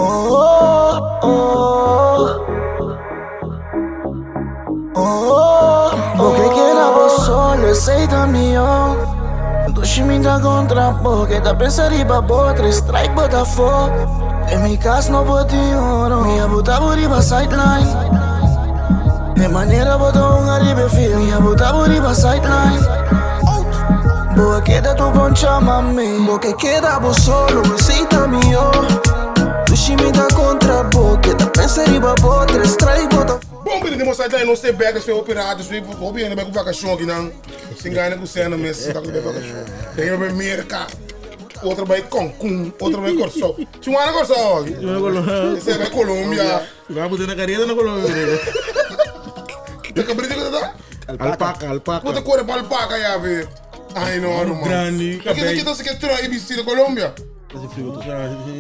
Oh, oh, oh. Bo ke keda bo solo, esei ta mihó. Dushi mi ta kontra bo, ke ta pensa riba bo, tres strike bo ta fo. Den mi kas no por tin oro, mi a buta bo riba sideline. E manera bo ta hunga riba e field, mi a buta bo riba sideline. Bo a keda tur bon chama mi. Bo ke keda bo solo, esei ta mihó. Dushi mi ta kontra bo, ke ta pensa riba bo, tres strike bo ta fo. Bon bini den bo sideline nos te bek esei hopi rato esei hopi hende bai ku vakashon akinan sin gana ku sena mes ta ku bai vakashon den bai Merka otro bai Cancun otro bai Kòrsou si wak na Kòrsou aki esei bai Colombia. Ba puta na careta na Colombia. Ta cabrito ku ta ta? Alpaca, alpaca. Puta kore pa alpaca ya ve. Ay no, ruman. Grandi, Kita cabello. kita se ke trui y bisti de Colombia.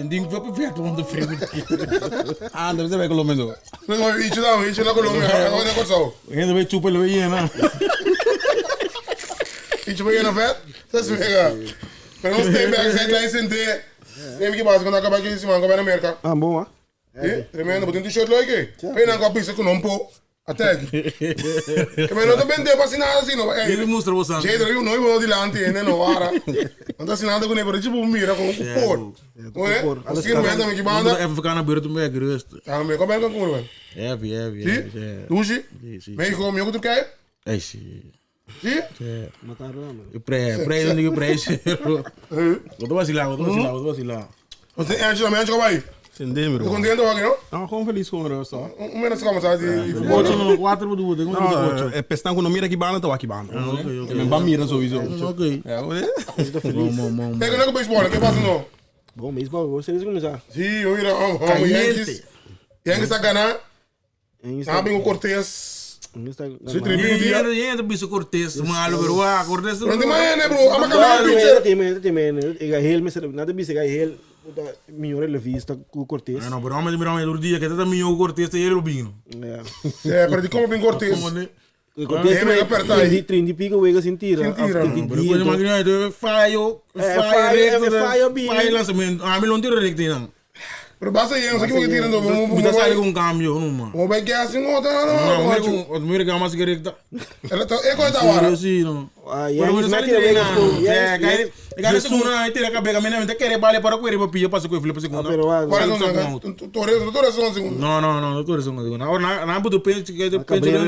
Ding fue perfecto cuando frío. Ah, debe ser bij Colombia no. No, no, icho na, icho na Colombia, na na Kòrsou. Gente vai chupa lo llena. Icho vai na vet. Sa swega. Pero nos stay back, sideline sente. Tem que base quando acabar aqui, simão, vai na América. Ah, bom, ah. Eh, tremendo, botin t-shirt leuk, eh. Pena ko bisa ku non po. Até aqui. Que me não te bende pa nada assim, no. Eh. Ele mostra você. Jeito, eu não vou dilante, né, no ara. Não tá assinando com nem, pero tipo mira com o por. Ué, os que não também que banda. Even ficar na beira do meu gerust. Ah, me como é que com, mano? Heavy, heavy, Si? heavy. Dushi? Si, si. México, mi Turquia? Ei, si. Si? Pre, pre, não digo pre. Vou vacilar, vou vacilar, vou vacilar. Você é antes também, antes vai. Zin Tô contente aqui, não? Nou, gewoon verlies gewoon rustig. Um menos como sabe de futebol. Ocho no, quatro do outro, como Nou, ocho. pestaan ku no mira ki bana, tawa ki bana. oké, oké. Men ban mira sowieso. Oké. Ja, hoor. Bom, bom, bom. Tem que não com beisebol, que passa não? Bom, beisebol, você começar. Sim, eu mira, oh, oh, Caliente. Yankees. Yankees a ganhar. Está Sabe o Cortez. está Se treme. E e e biso Cortez, malo, pero ah, Cortez. Não tem mais, né, bro? A Claro, macabra pitcher. tem, tem, tem. Heel, me nada bisa heel, melhor revista com Cortez. No, pero homem, mira, homem, dia que tá minho Cortez, ele lo vino. É. É, pero de como bem Cortez. Como né? Cortez Ele aperta aí. 30 e pico wega sem tira. Sem tira. Pero quando imagina, fallo, É, fallo, fallo, recto, é, fallo, bini. fallo lançamento. Ah, me não tira recto, não. Pero basta aí, não sei o que tirando. Muita sai com cambio, não, mano. Vamos bem que é assim, não, não, Não, não. o primeiro que mais que recta. Ela tá, é coisa agora. Sim, não. Ah, Pero Yankees não mete sai de wega não. com É, cara, cara, segunda, aí tira a cabeça, menina, te querer vale para correr para pia, passa com o filho para segunda. Ah, pero ah, Agora não, Torres, Torres são segundo. Não, não, não, doutor, segunda. Agora na na buto penso que eu penso Cabrera,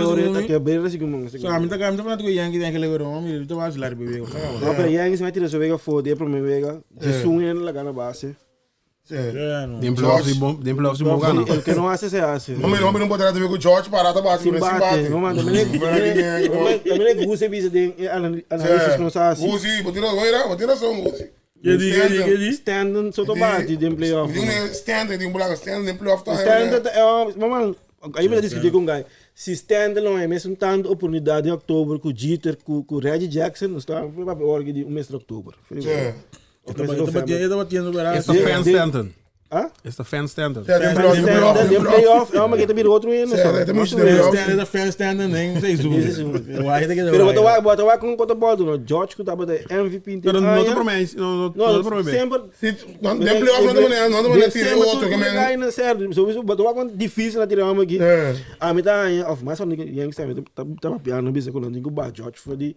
que Cabrera segundo. So, a mim tá a mim tá falando que o Yankee tem aquele verão, homem, ele tá vacilar bebê. Não, pero Yankees mete tira wega fora, para mim wega. Jesus en la gana base. É. Den playoffs die bom, den playoffs die bom gaan. El que não hace se hace. Homem, homem não poderá ver com o George parado bate, Sin mas bate, bate. não manda. Também é Guse bisa de análisis que não sabe. Guzi, botina, olha, botina só Guzi. Que di, que di, que di. Stanton só bate de playoff. Tem stand, tem um buraco stand, tem playoff tá. Stanton é, mamãe, aí me discutir com um guy. Se Stanton não é mesmo tanto oportunidade em outubro com o Jeter, com com Reggie Jackson, não está para org de um mês de outubro. É. Eu tava batendo, Is de fan Stanton. Hã? Is de fan Stanton. É, tem playoff, tem playoff, Stanton, tem playoff. playoff, é uma que também outro ano. É, tem muito playoff. Stand, fan stand, nem sei isso. Pero bota lá, bota lá com conta bola, no George que tava da MVP inteiro. Pero no te promes, no no te promes. Sempre Não tem playoff, não tem maneira, não tem maneira, tira outro que mesmo. Na sério, sowieso bota lá com difícil na tirar uma aqui. É. Ah, me tá, of mais só ninguém sabe, tá tá piano bisa com ninguém ba George foi de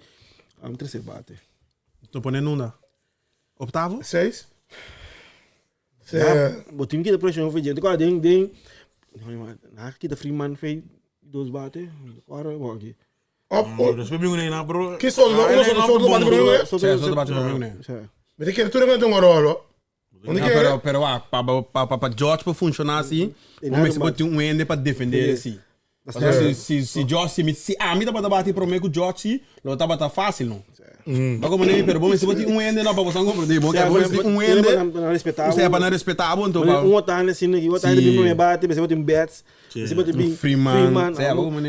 am terceiro bate. Tu pone nunda. Op tafel? Seis. É. Botim que da pressão foi gente, agora den den na que da Freeman foi dois bate, agora bom aqui. Op, op. Que só, não só, só bate para mim, Sim, só bate para mim, né? Mas que tu não tem um rolo. Onde que Pero pero ah, pa pa pa pa George para funcionar assim, como se botar um ende para defender assim. Se se se George se se a mim tá bate para mim com George, lo tá bata fácil não. Mas como nem pero bom se botar um ende não para você não compreender, bom que bom se um ende, não respeitar. Você é para não respeitar bom então. Um outro assim, aqui, outro bem para bate, você bota um bets, você bota bem Freeman,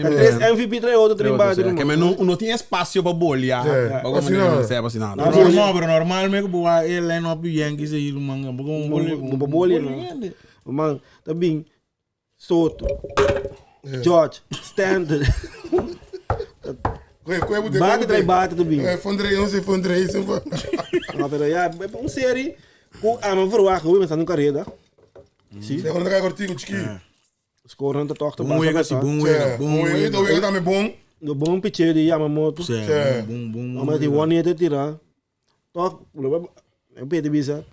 Três MVP, três outro, três bate. Que mas não não tem espaço para bolear. Como nem você é assim nada. Normal, pero normal mesmo que boa ele line up Yankees aí, manga, bom bom bole, não. Man, tá bem. Soto. George, Stanton. Bate, trai bate também. É, fundraising, fundraising. Maar pero ja, een serie. Ku ah, maar verwacht, hoe we staan in carrera. Si. Se kon ta kai kortiku chiki. Score nan ta toch ta Bon basta wega, si, basta. bon Se, wega, bon bon wega. wega. Wega tambe bon. No bon picheo di Yamamoto. Se, Se. bon, bon, bon. Maar die one hitter tira. Toch, een beetje bisa.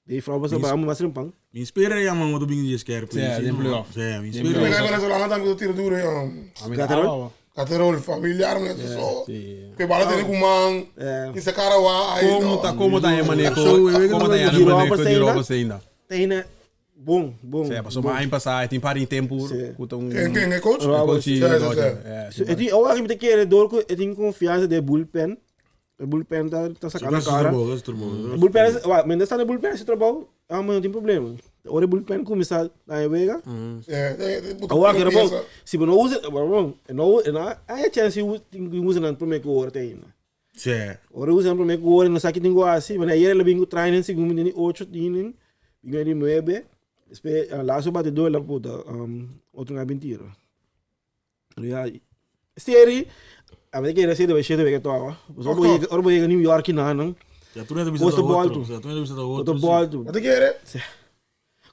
Die vrouw was erbij, maar was er een pang. Mi inspira Yamamoto bin die scherp. Se, den playoff. Se, mi Den Me inspira. kai kon eso langa tambe tira duro ja. Gaterol? Caterol familiar me so. Si. Que bala tiene kuman. Eh. E se cara wa aí. Como tá, como tá aí, maneco? Zo, we weten Como tá aí, dat- Die maneco? Roberts Di ainda? Roberts ainda. Tegen bom, bom. Se, passou maar een passar, tem par em tempo. Sim. Kuta um. Quem quem é coach? Roberts. Coach Sim, sim, Dodger. sim. É, So, het is ook eigenlijk de keren door, het is confiança de bullpen. De bullpen tá tá sacando Dat is cara. turbo, dat is turbo. De bullpen is, wa, men está de bullpen se trabalho, ah, mas não tem problema. Ora de bullpen começar na vega. É, Agora que era bom. Se não usa, bom, não, não, há chance de usa na primeira hora tem ainda. Se. Ora usa na primeira hora, não sabe que tem assim, mas aí ele vem treino segundo nem 8 nem, vem de 9. Después, lazo batedor la puta, outro na mentira. Ja, série, a ver que era cedo, vai cedo, vai que toa. Ora vou chegar New York na não. Ja, toen net Posto outro. bal, Ja, toen net outro. Outro bal. Wat ik quero?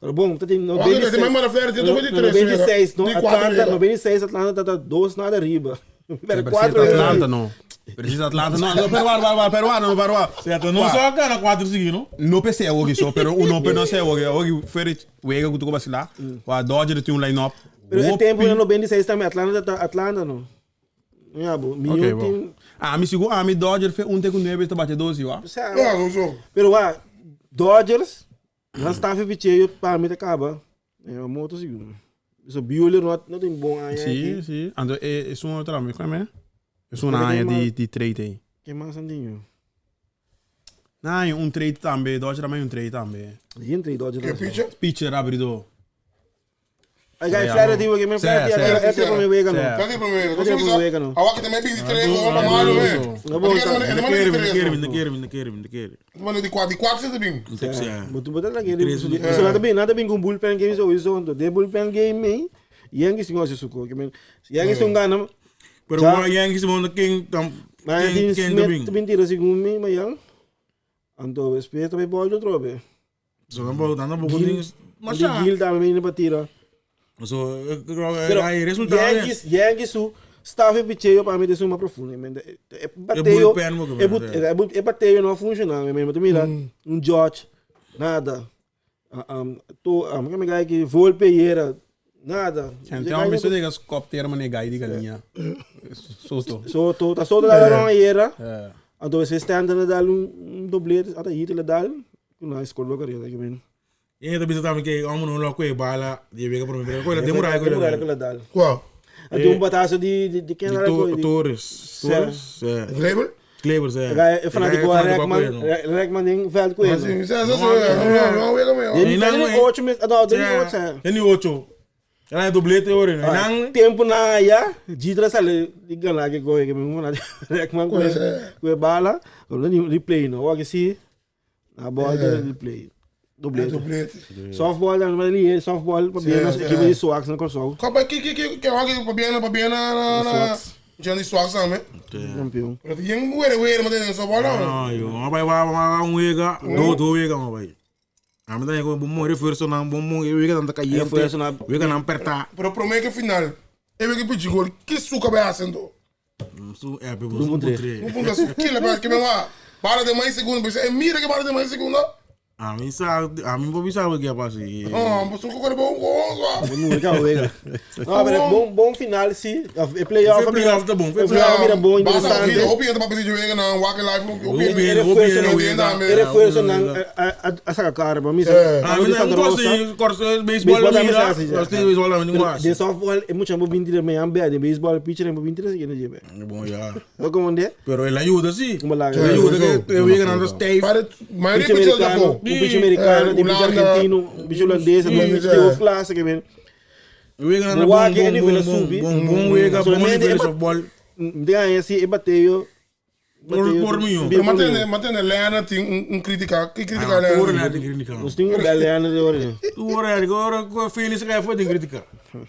Ora bom, tá tem Olha, tem mais uma flare, tem No 93. 96, no Atlanta, 96 Atlanta tá dois nada arriba. Pero Precisa quatro Atlanta, não. Precisa Atlanta, não. Não, pero war, pero war, não, pero war. Ja, toen não só cara 4 seguidos, não? No PC hoje só, pero o não não sei hoje. Hoje foi wega que tu vacilar. O Dodger tem um line-up. Pero o tempo no 96 também Atlanta tá Atlanta não. Ja, bo, Ok, meu bom. time. Ah, me sigo, ah, me Dodger foi um com 9 tá bate 12, ó. Não, não, Pero wa, Dodgers, não está picheio para mim acaba. É uma moto segundo. So Buehler não não tem bom aí. Sim, sim. Ando é é um outro amigo, como é? É uma área de trade aí. Que mais andinho? Não, um trade também, Dodger também um trade também. Entre Dodgers. Que pitcher? Pitcher abridor. Aí vai flare digo que me flare é é para me vega não. Tá aqui primeiro. Tá aqui primeiro, não. A waka também bem de três, com uma malo, né? Não bom, tá. É Quero, quero, quero, quero, quero. Mano, de quatro, de quatro você bem. Botu botar lá que isso nada bem, nada bem com bullpen game so isso de bullpen game hein. Yankees gosta suco, que men Yankees não ganha. Pero o Yankees manda quem tam Mas quem tem quem Smith também. bem tira segundo me, mas yang. Anto respeito também pode outro be. So dan bo dan bo ding. Mas Mas Gil também não tira. So Pero aí resultado. Yankees, Yankees su staff picheio para mim é uma profunda, men. É bateu. bullpen, mo que É bateu não funciona, men. Mas mira, um George, nada. To, um, como é que Volpe era nada. Então, a pessoa diga copter mané gai de galinha. Soto. So to, tá só da não era. É. Então você está andando dar um doblete, até aí ele dá, com a escola carreira que men. E também também que amo não logo e bala, de vega por mim. Coisa demora Demora coisa. que dá. Qual? Até um bataço de quem era De Torres. Torres. É. Kleber? Kleber, é. É fanático Rekman, Rekman em veld com ele. Sim, sim, sim, não, não, não, Ele tem oito meses, não, tem oito. Tem oito. Ela é doblete ora, né? Tempo na ya, Gidra sale, diga lá que corre que me na Rekman com com bala, com replay não, o que se na bola de replay. Doblete. Doblete. Softball, não, mas ele é softball para bem na equipe de Swax na Corsol. Qual que que que que que para bem para bem na na Johnny Swax também. Campeão. Pero tem um uere uere mas tem softball não. Ah, yo, mas vai vai vai um wega, do do wega mas vai. A mim também com bom reforço na bom bom wega tanta caliente. Reforço na wega não aperta. Pero promete que final. Eu que pedir gol, que suca vai haciendo? Su é, bebo, um Um ponto su que le que me va. Para de mais segundo, é mira que para de mais segundo. A mim sabe, a mim vou sabe o que é passar. Ah, mas suco corre bom gol. Não, que wega. Não, mas bom bom final sim. É playoff, playoff tá bom. Playoff mira bom, interessante. Hopi entra para pedir wega na walk life, hopi. Ele foi isso na a saca cara, para mim. Ah, mas não gosto de corso baseball mira. Gosto de baseball não gosto. De softball é muito bom vintir me ambe de baseball pitcher é bom vintir assim que não jebe. Bom já. Como onde? Pero ele ajuda sim. Como lá. Ele ajuda que wega na stay. Para maioria pitcher já foi. Um bicho americano, um bicho argentino, um bicho holandês, um bicho de hoofdklasse que vem. Wega na bom bom bom bom wega bom nível softball. De aí assim, e bateu. Por mim. Pero mantém, mantém Lena tem um crítica, que crítica Lena? Por Lena tem crítica. Nós temos um Lena de origem. Tu ora agora com Félix que foi tem crítica.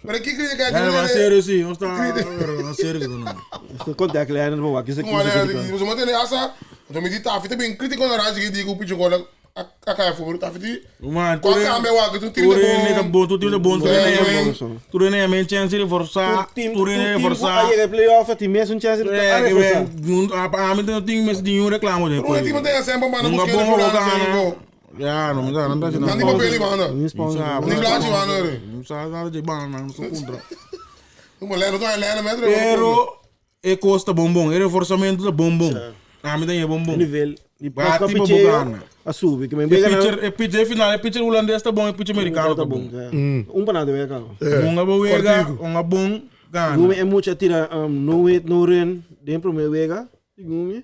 Pero que crítica é? Mas sério sim, não está sério que não. Conta que Lena não vai, que isso aqui. Você mantém essa, então me dita, fica bem crítico na rádio que digo picho gol. a kai afo, pero ta fiti. Man, Kwa cambia wa, que tu team Tur de hende ta bom. bon, tur team ta bon, tur Sí, hende sí. tur hende a men chance di forsa, tur hende a A forsa. yega playoff, tin mes un chance di Eh, a que reforsá. men, a mi no tin mes ningun reclamo de. Pero un team tem sempre manda Nunca buscar bom fulano, gana. sempre bom. Ja, no me da, no me da. Nandi papel di banda. Ni sponsor. Ni plaatje banda, re. Não sabe nada de banda, não sou contra. Uma lena, tu é lena, metro. Pero e costa bombom, e reforçamento da bombom. A mim tem é bombom. Nivel. Di Ba, pa tipo picheo, Bogana. a sube, que men E bega pitcher, e pitcher final, e pitcher holandês tá bom, e pitcher americano tá tá bom. bom. Um panado wega. Um é bom wega, um é bom gana. Gume é muito atira um, no hit no run dentro meu wega. Gume.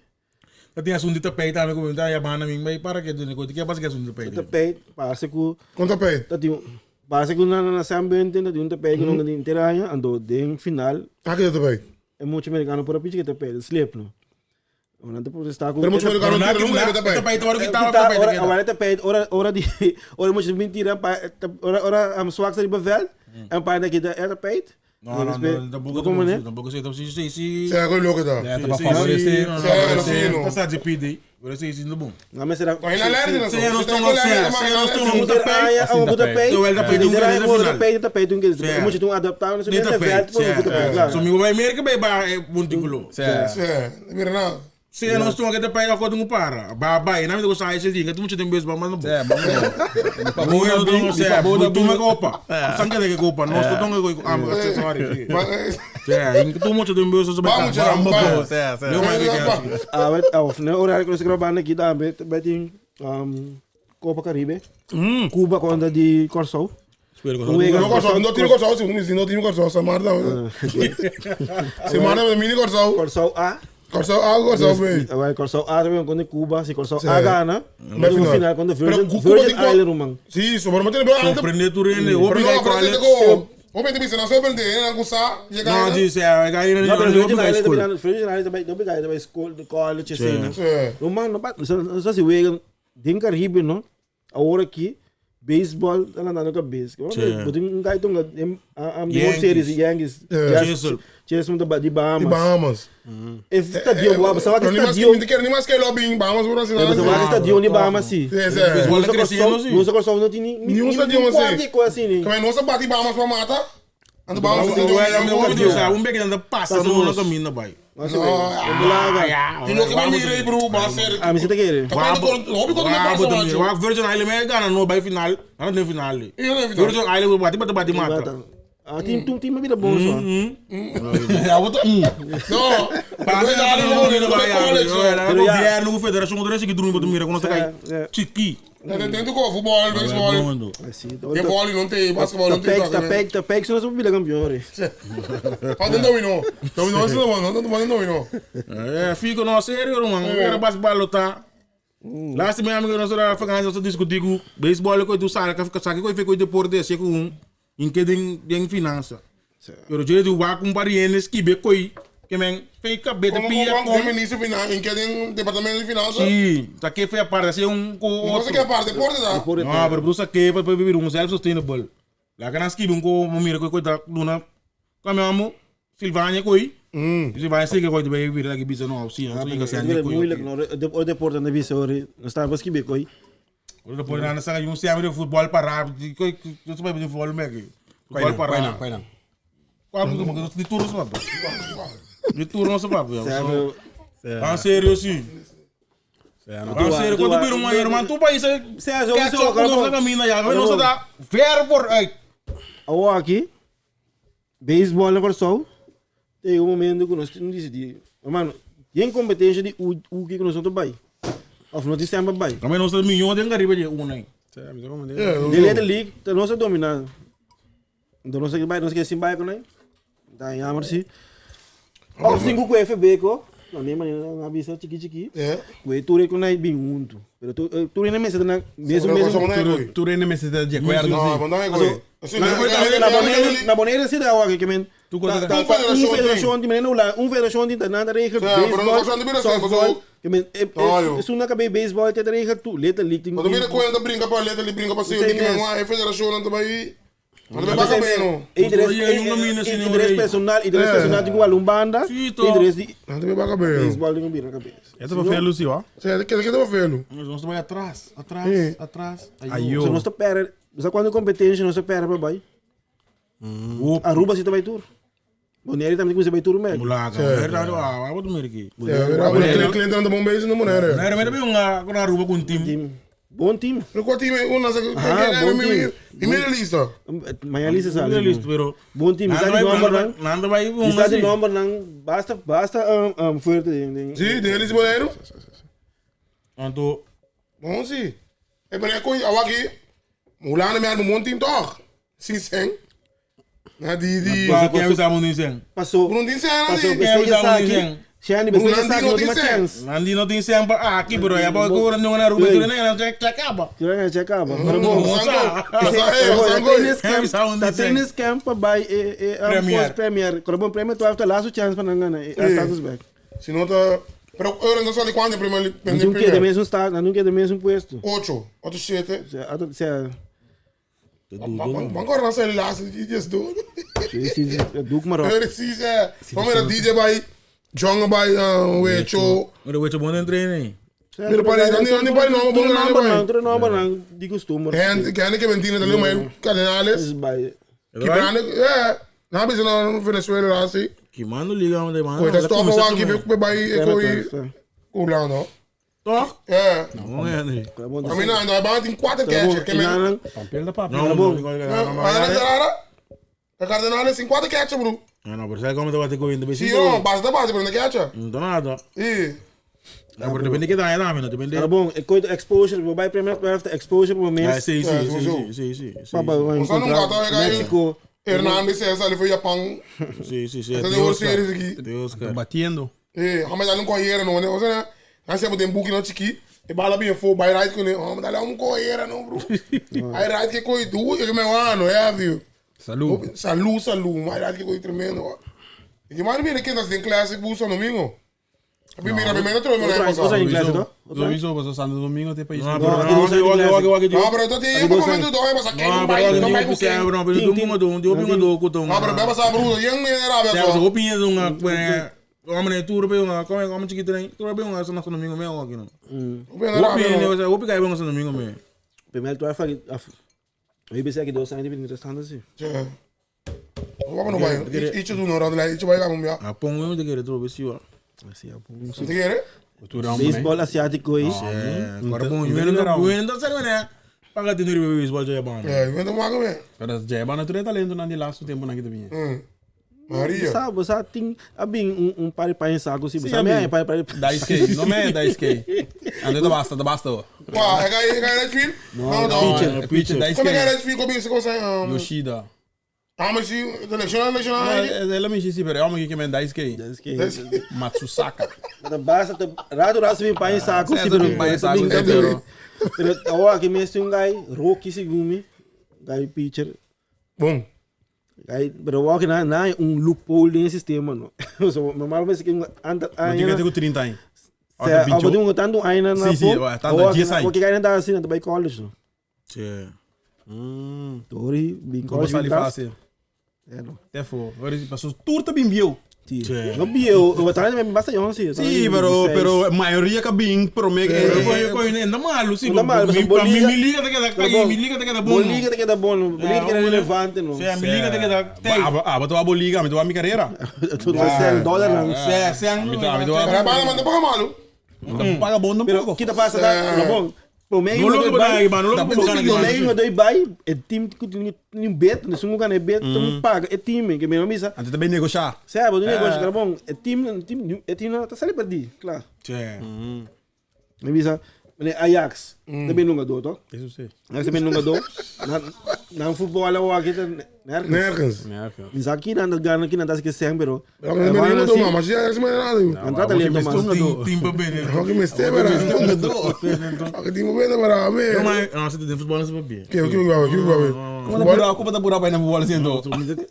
Eu tinha assunto de tapete também, como tá a banda mim, mas para que do negócio, que é para que assunto de tapete. Tapete, parece que Conta pé. dat die parece que na na Sam Benton dat die um tapete que não tem inteira ando den final Aqui tá bem. é muito americano por pitch que tapete slip no. Onde protestar com Pero muito americano não tira, não leva tapete. Tapete, agora que tava Tá, tapete. ora, ora tapete, ora, ora die, ora moet je mentira, ora, ora, am zwak zijn die bevel, en paar dat je de er tapete. Não, não, não, tampouco, Como né? tampouco sei, tampouco sei, sei. Cê é coisa louca, tá? É, tá pra favorecer. Sim, não. Tá de PD, agora sei, sei, não bom. Na mesa era. Mas na lerde, não. Sim, não estou no céu, sim, não estou no Tapete, Assim, um tapete. tapete. Terwijl tapete um Iedereen keer moet de tapete, tapete, um keer. Ja. Moet je doen adapteren, dus Niet je tapete. veld, moet je tapete, klaar. So mi vai América vai ba montículo. Cê, Cê, mira não. Se não estou aqui tapete eu conto para. Ba ba, não me gosta esse dia, que tu muito tem baseball, mas não. cê, vamos. Pa Bom, boa eu não bem, sei, pa boa tu me bem. copa. Sangue de que copa, não estou tão com ah, sorry. Mas, É, em que tu muito tem baseball sobre Vamos, geral, vamos. Cê, cê. Eu mais que Ah, wat, ah, of nee, ora, ik was grabando aqui da bij bij die um, Copa Caribe. Cuba contra die Corso. Não corso, não tiro corso, se não não tiro corso, se marda. Se marda, mini corso. Corso A. Corso A, corso B. Wij Corso A também contra Cuba, se Corso Sim. A gana, Bij no final. final contra Pero Virgin, Cuba Virgin tem Island, man. Sim, sobre mas tem Compreender tu rende, o Pero obriga não, qual pero é. se go. O bem tem não sobre não gusa, chega Não, aí. disse, é, aí Não, não pero não Virgin obriga Island escola. também, Virgin Island também, não obriga também school, college, assim, né? Sim. No man, no pa, só se wega, den Caribe, no? Agora aqui, baseball, tá lá na cabeça. Botin um gaito um a Yankees. World Series, Yankees, Jason. Jason da de E Bahamas. Bahamas. If estadio, você vai que Nem mais estadio, que quero nem mais que lobby em Bahamas, por assim. você vai que estadio de Bahamas, sim. Sim, sim. Baseball tá crescendo, sim. Não só Corso não tem Nenhum estadio assim. coisa assim, né? Como é nossa bate Bahamas pra mata? Ando Bahamas Não, assim, não, não, um bem que passa no Passa caminho, vai. Nossa, velho. E não que vai mirar, bro, mas sério. Ah, mas você tá querendo? Hobby quando me passa, macho. Virgin Island me gana no by final, não tem final. E não tem final. Virgin Island bate bate bate mata. Ah, tem um time vida bom só. Ja, wat Não. Para Para não não, não, college. não, governo, federação, outro esse que drumo do mira quando tá cai. Chiqui. Dentro com futebol, beisebol. Assim, Tem vôlei, não tem, basquetebol, não tem. Tapeg, tapeg, tapeg, senão você vai campeão, né? Ah, não dominou. Dominou, isso não, não, não, dominou. É, fico não sério, mano. Era baseball tá. Laatste meu amigo nós era vakantie nós discutir com beisebol que tu sabe que sabe que foi deporte esse com um em que tem tem finança. Pero je do wa com parientes que be coi que men fake beta Como pia como com tem ministro final, em que tem departamento de finanças. Sim, tá que foi a parte assim um com Não outro. sei que é parte, deporte tá. Não, pero brusa que para viver um self sustainable. Lá que nós que um com mira coi coi da luna. Como amo Silvânia coi. Silvânia sei que coi de viver lá que bisa não, sim, não sei que se Het ande is coi. moeilijk, no? De deporte aan de bisa, hoor. Dan staan we skibbe, koi. Ora depois na saka yung siya de futebol para coi eu sou de futebol mesmo. Futebol para. Qual não? Qual que de turno só papo. De turno só papo. Sabe, Ah, sério sim. Ah, sério, quando vira uma irmã, tu país é Cê, zo, que zo, só zo, com caminho já, não só dá ver por aí. Awo aqui, baseball na Corsol, tem um momento que nós não decidi. Mano, tem competência de o o que nós não vai. Of não sempre vai. Também não só milhão de ngariba de um aí. De Little League, tá nós dominando. Então nós que vai, nós que sim vai com né? Tá jammer sim. Of cinco com FB ko. Não nem maneira na bisa chiki chiki. É. We ture com nai bem junto. Pero tu ture na mesa na mesmo mesmo. Tu rende me se de acordo, Não, sim. mas não é coi. Na Bonaire, na Bonaire se dá o que men. Tu conta- Ta- Un federación Un federación di men no un federación di nada regel Ja, pero no cosa di bira softball. softball. Que men No, joh. is una cabe baseball te regel tu little league Quando mira coi anda brinca para letra, ele brinca para cima, Sei que não mesmo. é federação anda aí. No te baka bem, no. Interes, Oye, hay un camino, señor, interes ahí. personal, interes personal di igual un banda, Sí, to. interes di No te baka bem, no. baseball di bira cabeza. Essa foi a Lucy, ó. Cê, que que te vendo? Nós vamos atrás, atrás, Eh. atrás. Ayo. So nós tá pera, sa quando competência nós tá pera para bai. Aruba se tá bai tour. Bonaire também tem que bai tour mesmo. Mulaga. Verdade, ah, vou dormir aqui. É, o cliente anda bom beijo no mulher. Não era mesmo um com Aruba com um time. Team. Bom time. No qual time uma sa Ah, bom time. Primeira lista. Manhã lista sabe. Não listo, pero Bom time. Nada Está vai, de number nada não. vai, nada vai, um Está de assim. number não. Basta, basta forte. Sim, deles Bonaire. Anto, Bom sim. É bem coi awaki. Mulana me arma um time toch. Sim, sim. Na di di. pa quem avisar mundo dizendo. Passou. Bruno din sen Passou. ali. Quem Bespeja avisar mundo saque. dizendo. Shani, bespeja Bruno saque. Não tem não uma tem chance. Nandi não tem sempre aqui, bro. É bom que o não na Aruba, tu nem não check acaba. Tira que acaba. Pero bom. Sango. Quem avisar mundo Tá dizendo. tênis camp para bai Premier. Premier. Quando bom Premier tu after last chance para não ganhar. Status back. Se não tá. Pero eu não só de quando primeiro Não quer de mesmo estado, não quer de mesmo puesto. 8, 8 7. Se se Agora não sei lá se dias do. se Duke Marok. Precies, é. Vamos era DJ by John by Wecho. Mas eu vou te bom treino aí. Pero para não não para não, bom não não, para. não, não, de costume. En que que mentina também, mas Cardenales. Bai. Que brand, é. Não bisa na Venezuela lá assim. Que mano liga onde mano. Coisa stop lá que be by coi Orlando. Toch? É. Não é, André. A mim não, não, é tem quatro catcher, que me. Papel da papi. Não, bom. não. Não, A Cardenales tem quatro catcher, bro. Não, não, pero sabe como te vai ter correndo? Sim, não, base da base, bro, na catcher. Não dá nada. E Não, pero depende que dá, não, depende. Pero bom, é coisa exposure, vai Premier 12 exposure por Ah, mês. sim, É, sim, sim, sim, sim, sim. Papa, vai Você não encontrar gosta, é, México. Hernandes, essa ali foi Japão. Sim, sim, sim. Essa é World Series aqui. Deus, cara. Batendo. Eh, mas ali um correira não, né? Você né? Nós temos tem book não chiqui. E bala bem fo, by right com ele. Oh, mas ali um correira não, bro. Aí right que coi du, eu me ano, é, viu? Salud. Salu, salu, mas right que coi tremendo. ó. E que mais mira que nós tem classic bus no domingo. A primeira, a primeira trouxe, né, Outra passado. em inglês, então? Outra? Sowieso, você Santo Domingo tem país. Não, Não, pero aqui não, não sai de aqui, classe. aqui, aqui, Não, pero eu tô te dois momento do, mas aqui Não, não vai, pero não vai não com quem. não, pero Tem, tem. do do do Não, do do Não, pero beba sa bro, yang ne rabia Ja, só. so opinião de uma como né tu bem uma como como chiquito né tu bem uma Santo Domingo mesmo aqui não. Bem rabia. Opinião, eu vou pegar bem Santo Domingo mesmo. Primeiro 12 Eu pensei que dois anos de interessante assim. Vamos no vai. Icho do não, lá, icho vai lá com minha. A pongo eu de querer tu bem ó. Assim, é Você quer? Baseball asiático aí. É, agora bom, eu não eu não sei né. Paga dinheiro baseball já é bom. É, eu não mago mesmo. Pero já é bom, tu talento na de laço tempo na que tu vinha. Maria. Sabe, você tem abim um pare para em saco assim, Sim, você me abim. pare pare. 10k, não é 10k. Ando basta, basta. Ué, é que é Redfield? Não, não. É pitcher Como é que é 10k. Redfield comigo? Você consegue? Yoshida. Ah, mas se lesiona, lesiona. Ela me disse, pero é homem que me 10k. Matsusaka. Basta, rato rato vem para em saco, César vem para em saco, pero pero agora que me um guy Rocky Sigumi, guy pitcher, Bom. guy, pero agora que na na um loophole nesse sistema, não. So, normalmente que anda Não tinha que ter com 30 anos. Se, ah, um tanto ainda na Sim, sim, ué, tanto, 10 anos. Porque ainda tá assim, tá by college, não. Sim. Tori, bem Como college, sali bem fácil. É, não. Até foi. Agora passou turta bem viu. Sim. Não bi eu, eu tava também basta eu, sim. Sim, pero pero a maioria que bem pro me Eu eu ainda malo, sim. Ainda malo, mas Pra mim Bolívia- me liga daquela, me liga daquela bom. Boliga tem que dar bom, Boliga que é relevante, não. Sim, me liga daquela. Tem. Ah, mas tu vai liga, mas tu vai minha carreira. Tu tá sendo dólar, não. Sim, sim. Me tá, me tu Para para manda para malo. vai paga bom não Pero pouco. kita passa tá, tá bom. Pro meio Não logo para aí, mano, logo para Pro meio no doi bai, é time que tem um bet, não são um bet, então paga, é time que mesmo misa. Antes também negociar. Sabe, do negócio, cara bom, é time, time, é time tá sali perdi, claro. Sim. Me misa, Ajax, também nunca dou, tá? Isso sim. Ajax também nunca dou. Na na futebol lá aqui tá nergens. Nergens. Mas aqui na Gana aqui na tá que sempre, pero. Não, não, não, mas já é nada. Não trata ali mas. Tim para bem. Não, que me esteve, era. Que time bem para mim. Não, mas não, você tem futebol não se papia. Que que que que que. Como tá buraco, como tá buraco aí na futebol assim, então?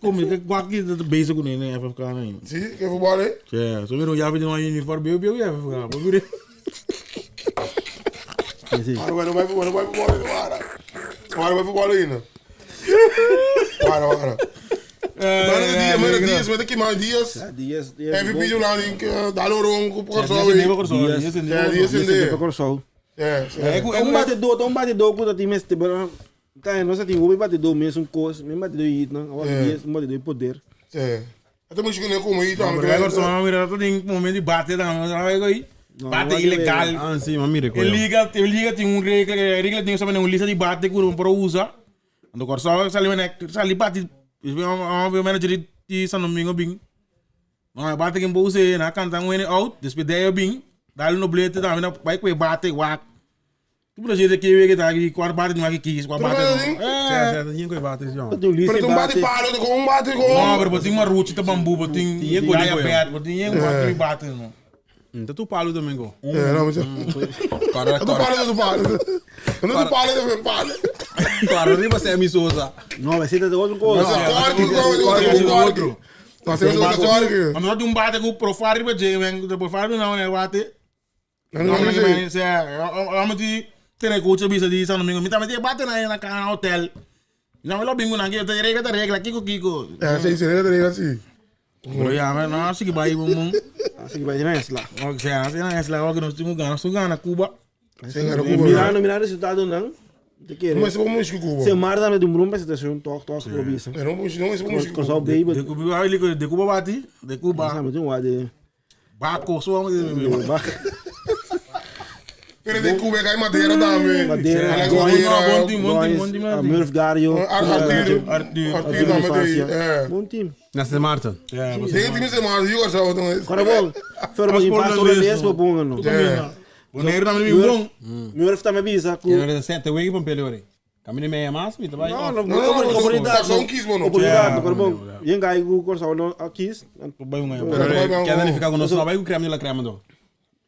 Como que qualquer basic com nem FFK nem. Sim, que futebol é? É, só viram já pedindo uma uniforme, eu eu FFK. Vou ver. Agora não vai não vai futebol agora. Agora vai futebol ainda. Wara, wara. Mano de dia, mano dias, mano que mais dias. Dias, dias. MVP de lá em Daloron, com o Corsol. Dias. É, dias Dias sem de Corsol. É, é. Um batedor que tem mesmo, tá, nós tem um batedor mesmo, cos, mesmo batedor aí, não, agora dias, um batedor poder. É. Até me chegando como aí, tá? Pero agora só mira, tô em momento de bate, não, aí. Bate ilegal. Ah, sim, mas mira, E liga, e liga tem um regra, regra tem sabe, uma lista de bate que não pode usar. Ando corso sali mene, sali bate, o manager de San Domingo bing. Não, bate que bose na canta um out, depois daí bing, dá no blete, dá na vai com bate, wak. Tu pode dizer que que tá aqui, quatro bate não aqui, quatro bate. É, é, tem que bate, João. Tem um lista Pero de tu bate bate. palo, com um bate com. Não, pero botin uma ruta de bambu, botin Tinha gaia coisa. pet, botin um bate bate não. Então tu palo domingo. É, não, mas. Cara, Tu palo, tu palo. Não tu palo, tu palo. Claro, riba se é misosa. Não, vai ser de outra coisa. Mas corte, corte, corte. Nossa, eu sou corte. Mas nós um bate com o profar riba je, men, de profar não né bate. Não, Não, não, mas não. se é, eu me tem coach bisa di San Domingo, me tá me bate na na kana hotel. Não, eu bingo na que te regra te regra kiko kiko. É, sim, sim, regra, sim. Pero ya, mas não, assim que vai bum bum. Assim que vai ser nice lá. O sea, assim não é lá que nós temos gana, nós gana Cuba. Sim, era Cuba. Mirando, mirando resultado não. Te quer. Mas como música Cuba? Se marda me de um brum presentação, toque, toque, probisa. É, não, não, esse música Corsol Cuba. baby. De Cuba, de Cuba bate, de Cuba. Sabe, tem um de Baco, só Pero de Cuba cai madeira também. Madeira, Alex Góes, Madeira. Bom time, bom time, bom time. Murph Dario. Arthur. Arthur. Arthur também. É. Bom time. Na Sint Maarten. É, Tem time sem mais, eu gosto também. Agora bom, foi bom, passa o mês para bom não. É. Boneiro também bom. Murph também bisa com. Eu era sete wiki para pele Caminho meia mais, me vai. Não, não, Não, não, oportunidade. só um quis, mano. Oportunidade, agora bom. Yengai com Corsol não aqui. Quer danificar conosco, não vai com creme de la crema do.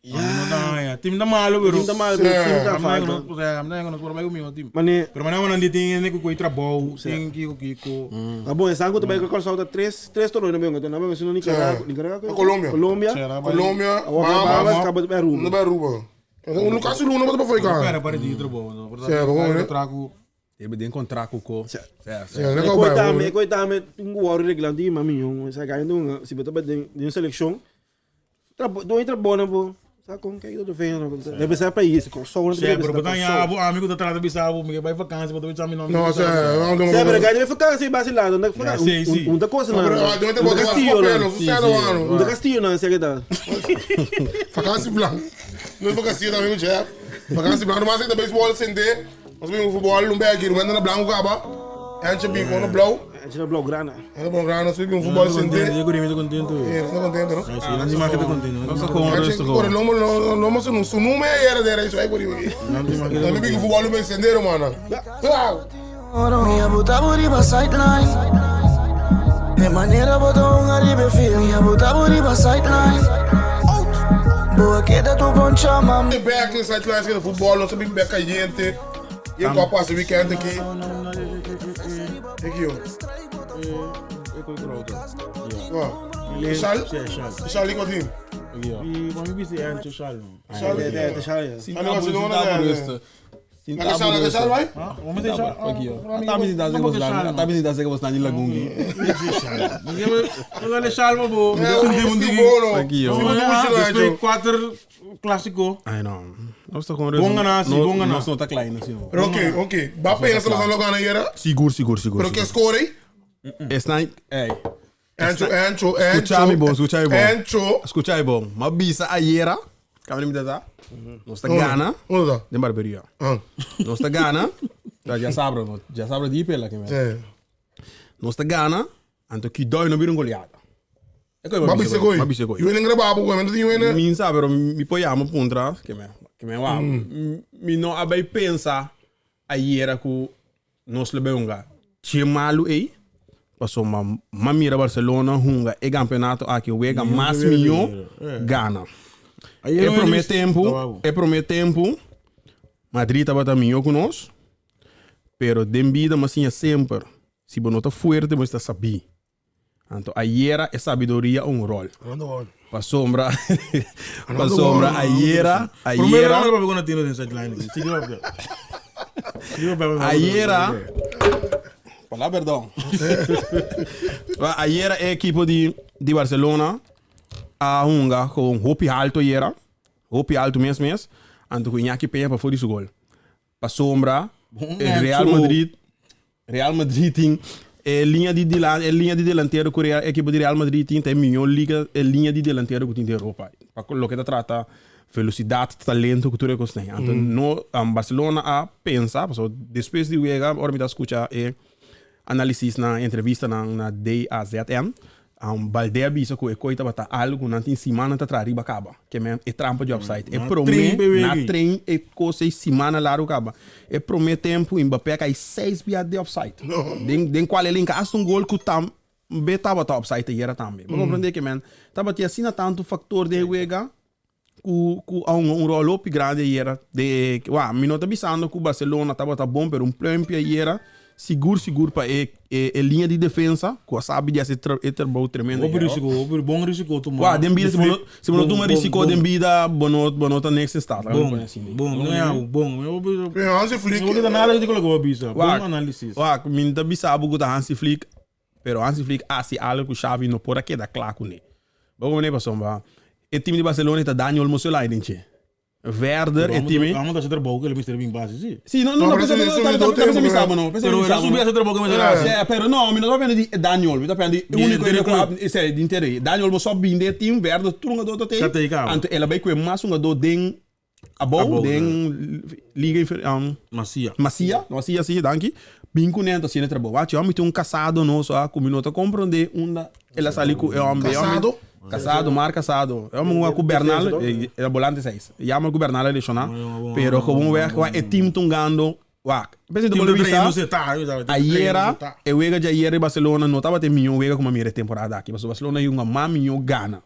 Não, time da malo, pero. Time da malo, time da falta. Mas Mané, não não tem nem com trabalho, tem kiko kiko. tá bom, esse ano também com Corsol tá três três torneios no meu, não, mas não Nicarágua, Nicarágua. Colômbia. Colômbia. Colômbia, Bahamas, acaba de Aruba. Não vai Aruba. O Lucas Luna não vai ficar. Pera, para de trabalho. Sim, bom, né? Trago. Ele tem contrato com. Sim, não Coitame, coitame, um guarda regulando de mami, um, sa ganha um, se botar de de seleção. Trabo, do entra bom, pô. Sabe como que é que eu tô vendo? Deve ser para isso, Corsol, não Sim, deve pero ser. botar ya, amigo da trata bisabo, me vai vacância, botar bisabo nome. Nossa, é, não Sempre ganha deve ficar assim vacilado, não ficar. Um da coisa não. Não, Um da Castillo, não. não. Sucesso, Um da Castillo, não, sei que tá. Vakantie blanc. Não vakantie também, Jeff. Vakantie blanc. Mas ainda beisebol sem ter. Nós vimos futebol, um bag, um na branco acaba. Antes bem com blauw. A gente é blaugrana. Era bom grana, nós vimos futebol sem ter. Eu tô contente. É, não contente, não? Sim, não mais que tô contente. Nossa, com o Ora, não, não, não, mas não, não me era dera isso aí por aí. Também vi futebol me encenderam, mano. Uau! Mi abuta buriba sideline. De manera botou um aribe feel. Mi abuta buriba sideline. Boa queda tu poncha mam. Tem back inside lines que futebol, nós bem back caliente. E eu passo o weekend aqui. Aqui, ó. Ó. Chal? Chal ali com E mami bisi é chal. Chal. É, deixa aí. Ah, não, Barcelona, né? Sinta Chal, chal, vai? Vamos deixar. Aqui, ó. Tá me dando que você tá me dando que você na Lagungi. Não é chal, bo. Aqui, ó. Depois quatro clássico. Ai não. Nós tá com Bom ganhar, sim, bom ganhar. Nós não tá klein assim. Pero ok, ok. Ba pensa nós não ganha era. Seguro, seguro, seguro. Pero que score aí? Esse não ei. Ancho, ancho, ancho. Escucha-me bom, escucha-me bom. Ancho. Escucha bom. Ma bisa ayera. Câmera me dá. Nós tá gana. Onde tá? De barbearia. Ah. Nós tá gana. Já sabe, já sabe de pela que É. Nós tá gana. Anto que dói no vira um goleada. Ma bisa goi. Ma bisa goi. Eu nem grabava, mas não tinha nem. Mi sabe, pero mi apoiamo puntra, que me, que me wa. Mi no abai pensa ayera ku nos lebe unga. Che malu ei. Passou ma, ma mira Barcelona hunga e campeonato aqui wega mais milhão gana. E pro tempo, e pro tempo Madrid estava também conosco. Pero den vida mas tinha sempre. Se você não tá forte, você tá sabi. Então, ayera é sabedoria um rol. Pa sombra, pa sombra, ayera, Primeiro ayera, não para quando tino den sideline. Sigue. ayera. Palabra perdon. Wa, Ayera e equipo di, di Barcelona a hunga con hopi alto ayera. Hopi alto mes mes. Anto cu Iñaki Peña pa for di su gol. Pasobra e Real Madrid Real Madrid tin e liña di dilan e liña di delantero ku Real ekipo di Real Madrid tin ta e mihó liga e liña di delantero ku tin den Europa pa loke ta trata velosidat, talento ku tur e kosnan. Anto no Barcelona a pensa pasobra despues di wega ora mi ta skucha e analisisnan entrevistanan na DAZN Balde a bisa ku e koi tabata algu ku nan tin simannan ta traha riba kaba. Ke men e trampa di offside. E promé na train e kos ei simannan largu kaba. E promé tempu Mbappé a kai seis bia di offside. Den den kual el hinka asta un gol ku tambe tabata offside ayera tambe. Bo komprendé ke men tabatin asina tantu faktor den e wega ku ku a hunga un ròl hopi grandi ayera de wak mi no ta bisando ku Barcelona tabata bon pero un pluimpje ayera sigur sigur pa e e liña di defensa ku a sabi di hasi e trabou tremendo Hopi risiko hopi bon risiko tuma wak den bida si bo no si bo no tuma risiko den bida bo no bo no ta niks in staat laga mi Bon pone asina bon no ya bon mi Pero Hansi Flick no kita nada di ku loke bo a bisa bon analisis Wak mi no ta bisa bo ku ta Hansi Flick Pero Hansi Flick hasi algo ku Xavi no por a keda kla kuné. Bo komprendé pasobra e team di Barcelona ta Dani Olmo so lai den dje. Verder e team ei. Amo ta hasi trabou ku el mester bin base si. Si no no no pensa pensa mi sabo no pensa mi sabo no. Pero el a subi hasi trabou ku el mester hasi. Si pero no mi no ta papia di Dani Olmo mi ta papia di e uniko hende ku a si di inter ei. Dani Olmo so a bin den e team verder tur hungador ta tei anto el a bai ku e mas hungador den Abou den liga inferior. Masia. Masia, Masia si, danki. Bin ku nento hasiendo e trabou. Wachi, mi tin un kasado nos a ku mi no ta komprondé unda el a sali ku e hombre. Kasado? Kasado, Mar Kasado. E hombre ku Bernal, e volante seis. Yama ku Bernal a lesioná. Pero gewoon weg, wak e team tungando, wak. P'esei ta bolbe bisa, ayera, e wega dje ayera di Barcelona no tabata e mihó wega ku mi a mira e temporada aki. Pasobra Barcelona a hunga mas mihó gana.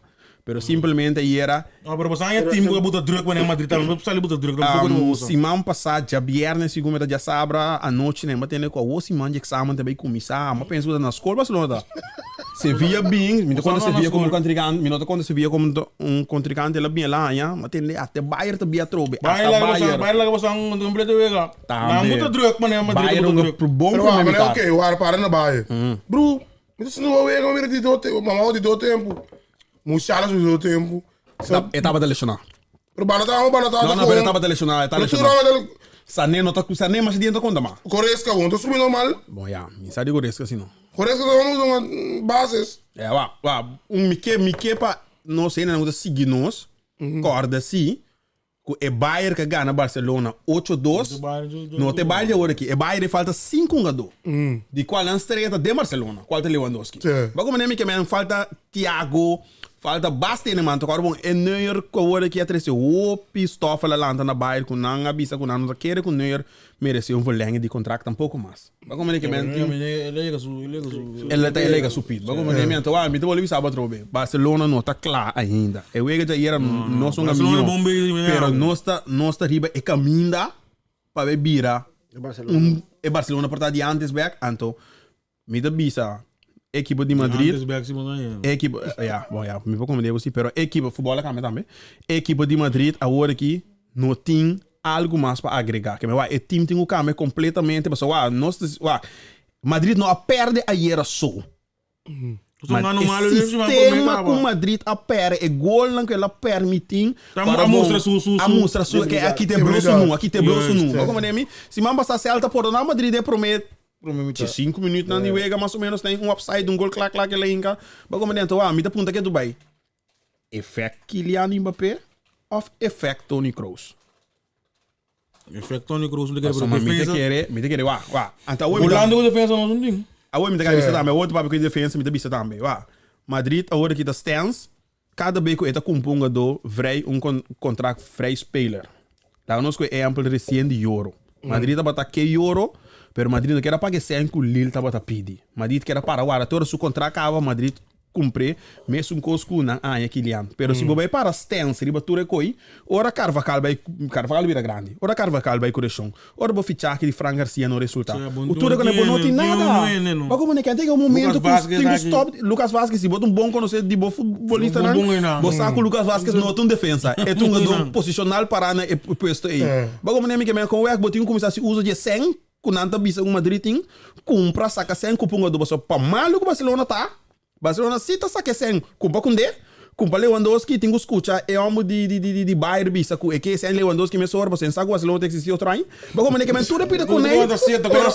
Pero simplemente ayera. No, pero boso haña team ku a buta druk manera Madrid tambe bo sali buta druk tampoco no usa. Siman pasá djabièrnè segun mi ta djasabra anochi nan a tende ku awor siman di eksamen ta bai kuminsá. Mi a pensa ku ta na skol Barcelona ta. Sevilla bin, mi ta konta Sevilla komo un kontrinkante, mi no ta konta Sevilla komo un kontrinkante, el a bin el a haña, mi a tende ate Bayern ta bia atrobe, ata Bayern. Bayern laga boso un kompleto wega. Nan Tambe. buta druk manera Madrid ta Bayern buta hunga druk. bon Pero prome wak, mitar. oké, wak, para na Bayern. Bro, Mi ta sinti wega mira di do tempo, mama di do tempo. Musiala su do tempo. So, e tabata lesioná. Pero balota, balota. No, no, pero e tabata lesioná, e ta lesioná. Sané no ta, Sané mas di konta ma. Goretzka bon, ta subi normal. Bon ya, mi sa di Goretzka si no. Goretzka ta un basis. Ja, wa, wa, un mi ke, mi ke pa nos hende nan ku ta sigui nos, kòrda si Ku e Bayern ka gana Barcelona ocho dos, no ta e Bayern di awor aki. E Bayern e falta sinku hungadó, di kual nan strea ta den Barcelona, kual ta Lewandowski. Bo a komprende mi ke men falta Thiago, falta basta hende man. Tokor bon e Neuer ku awor aki a trese hopi stof a lanta na Bayern ku nan a bisa ku nan no ta kere ku Neuer merese un verlenging di kontrakt tampoko mas. Bo a komprende ke men tin. El ta lega su pit. Bo a komprende mi? Anto mi ta bolbe bisa bo atrobe. Barcelona no ta kla ainda. E wega djayer no son a mihó. Pero nos ta nos ta riba e kaminda pa be bira un e Barcelona por ta di antes bek. Anto mi ta bisa ekipo di Madrid. E ekipo ya bon ya mi por komprende bo si pero e ekipo futbol a kambia tambe. E ekipo di Madrid awor aki no tin algu mas pa agrega. Ke me wak e team tin ku kambia kompletamente pasobra wak nos ta wak Madrid no a perde ayera so. Ma e sistema ku Madrid a perde e golnan ku el a permitin para a mustra su su a mustra su ke a kita e blo su nu a kita e blo su nu. Bo komprende mi? Siman pasa Celta pordona Madrid e prome sinku minütnan di wega mas o menos tin un offside un gol kla kla ke el a hinka. Bo komprende? Anto wak mi ta punta ke Dubai Effect Kylian Mbappé of effect Toni Kroos? Effect Toni Kroos mi ta kere Pasobra pero mi ta defensa. kere, mi ta kere wak, wak. Anto awe mi ta Volando ku defensa nos un tin. Awe mi ta kere bisa tambe, awe ta papia ku e defensa mi ta bisa tambe, wak. Madrid awor aki ta stens, kada be ku e ta kumpra un hungadó vrij un kon kontrakt vrij speler. Laga nos ku e ehèmpel resien di Yoro. Madrid tabata ke Yoro, pero Madrid no kier a paga e sèn ku Lille tabata pidi. Madrid kier a para wara te ora su kontrakt kaba Madrid Kumpr'é mesun kos ku nan aña Kilian. Pero si bo bai para stens riba tur e koi, ora Carvajal bai, Carvajal bira grandi, ora Carvajal bai kureshon, ora bo fichahe di Fran Garcia no resultá, ku tur e kos bo no tin nada. Bo komo ken tin un momento ku tin ku stòp Lucas Vazquez, si bo ta un bon konosé di bo futbolistanan, bo sa ku Lucas Vazquez no ta un defensa, e ta un hungadó posishonal pará na e puesto ei. Bo komo ke men kon wèk bo tin ku kuminsá hasi uso di e sèn. ku nan ta bisa ku Madrid tin, kumpra saka sèn ku punga do pasobra pa malu ku Barcelona ta, Barcelona si ta saka e sèn kumpa kundé, kumpa Lewandowski tin ku skucha e hòmber di di di di Bayern bisa ku e ke sèn Lewandowski mesora pasobra e sa ku Barcelona ta eksistí otro aña. Bo komo ke men tur e pida kuné pero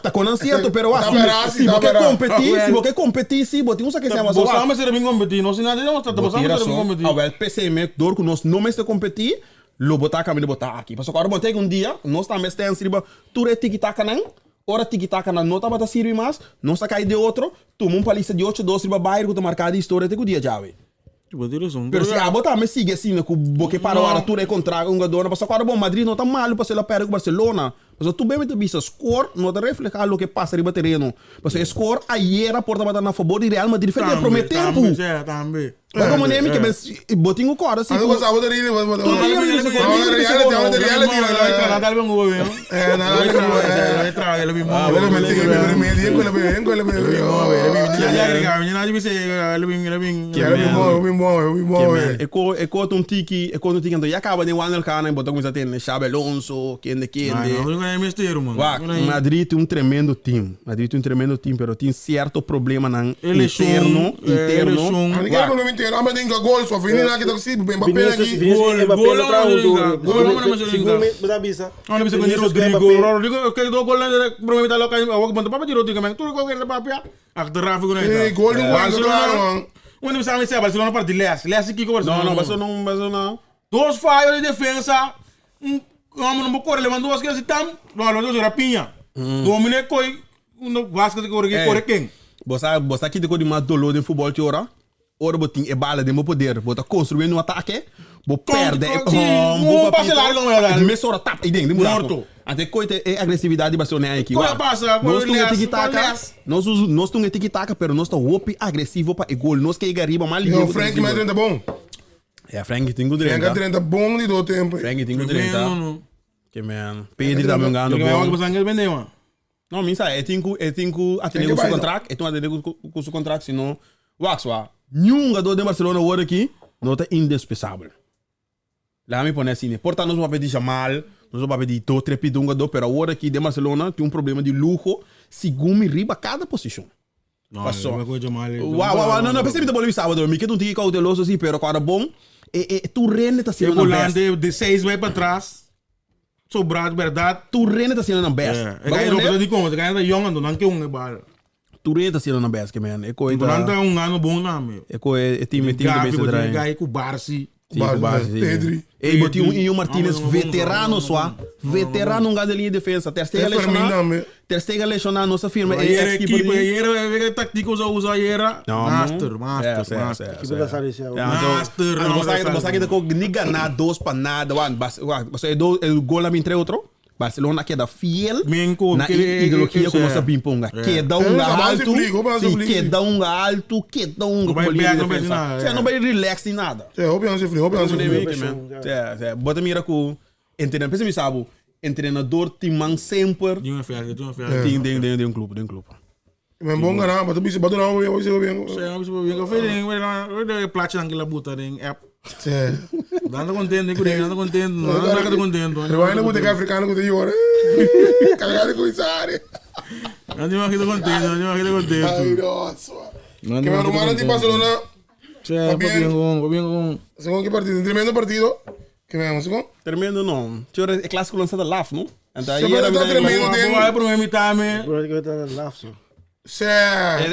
ta konan sierto pero wak si bo ke kompetí si bo ke kompetí si bo tin un saka e sèn pasobra wak bo tin rason awèl p'esei me dor ku nos no mester kompetí Lo bo ta kaminda bo ta aki. Pasobra ora bo ta yega un dia, nos tambe stens riba tur e tiki-takanan. Ora tiki-takanan no tabata sirbi mas, nos a kai den otro, tuma un palisa di ocho dos riba Bayern ku ta marká di historia te ku dia djawe. Pero si abo tambe sigui asina ku bo ke para wara tur e kontrakt hungadornan, pasobra ora bo Madrid no ta malu pasobra el a pèrdè ku Barcelona. Pasobra tur bes mi ta bisa score no ta reflehá loke pasa riba tereno. Pasobra e score ayera por tabata na fabor di Real Madrid f'e den promé tempu. Bo como nemi ke ben bo tin ku kòrda si ku tur dia mi bisa ku mi bisa ku E ko ta un tiki e ko ta un tiki anto ya kaba den wandel kana bo ta kuminsá tende Xabi Alonso kende kende wak Madrid tin un tremendo team Madrid tin un tremendo team pero tin sierto problemanan interno interno Ani kere problema interno ama den gol so vini na kita si Mbappé na ki Gol gol Sigur mi ta bisa Rodrigo Rodrigo ke do gol na prome mitad lo kai awor bo ta papia di Rodrigo men tur gol ke ta papia achteraf ku Eh gol di Juan claro man. Wende mi sa mi sa Barcelona parti les les di kiko Barcelona No no Barcelona Barcelona Dos fallo di defensa un homber no por kore Lewandowski asi tam no Lewandowski Rapinha domine koi un Vasquez ta kore kore ken. Bo sa bo sa kiko di mas dolor den futbol ki ora? Ora bo tin e bala den bo poder bo ta construyendo un atake bo perde e hom bo papito mesora tap ei den den buraco anto e koi ta e agresividad di Barcelona aki wak nos tin e tiki taka nos nos tin e tiki taka pero nos ta hopi agresivo pa e gol nos ke yega ariba mas lihe ku posibel. Ya Frenkie tin ku drenta. Frenkie a drenta bon di do tempo. Frenkie tin ku drenta. Ke men. Pedri tambe un gando bon. No, mi sa e tin ku e tin ku atende ku su kontrakt, e tin ku atende ku su kontrakt sino wak swa. Niun hungador den Barcelona awor aki no ta indispensabel. Laga mi pone asina. Por ta nos papia di Jamal, nos papia di dos tres pida hungador, pero awor aki den Barcelona tin un problema di luho segun mi riba kada posishon. Paso. Wa, wa, wa, no, no, p'esei mi ta bolbe bisa abo, mi ke ta un tiki cauteloso si, pero ku ora bon, e, e, tur rende ta haciendo nan best. E volante de seis bai patras, sobrá, berdad. Tur rende ta haciendo nan best. E kai no pasa di kon, e kai ta yong anto nan ke hunga e bal. Tur rende ta haciendo nan best, ke men, e koe ta. Nan ta hungando bon tambe. E koe, e team, e team ta mester trae. Gavi, ku Barsi. Sí, ku base, sí. Pedri. Ey, bo tin un Iñigo Martinez veterano swa. Veterano un grande liña di defensa. Ter Stegen E Fermin lesioná. tambe. Ter Stegen lesioná, nos a firma e Ayer ex keeper equipo, di. ayer e táctico usa usa ayer. No, Master, mo. master, Sí, sí, master. sí, Equipo sí. ta sali siya. Ja, anto, Master, anto no, bo sa no, bo sa no. kita ko ni ganá dos pa nada, wan. Bas, wan, pasobra e do, e gol a bin entre otro. Barcelona a keda fiel Men ku na e ideologia ku nos a bin ponga. Keda hunga altu, si, keda hunga altu, keda hunga ku liña di defensa. Sea, no bai relax ni nada. Sea, bo ta mira ku entrenador, p'esei mi sa bo, entrenador tin man semper tin den den un club, den un club. Men bon gana, bo ta bisa, bo ta duna bo bien, bo bisa bo bien. Bo bisa bo bien, café den, den placha nan ki la buta den app. Sí. Nan ta contento, ku den, nan ta contento, nan ta contento. Pero vaina ku te africano ku ta yora. Cargado ku isari. Nan ta contento, nan ta contento. Ay, no, swa. Ke men rumana di Barcelona. Che, pa bien con, pa bien con. Segun ki partido, un tremendo partido. Ke men, segun? Tremendo no. Chore, e clásico lansa ta laf, no? Anta Siempre ayer ta tremendo den. Bo prome mitad me. Bro, ik ta laf so. Se.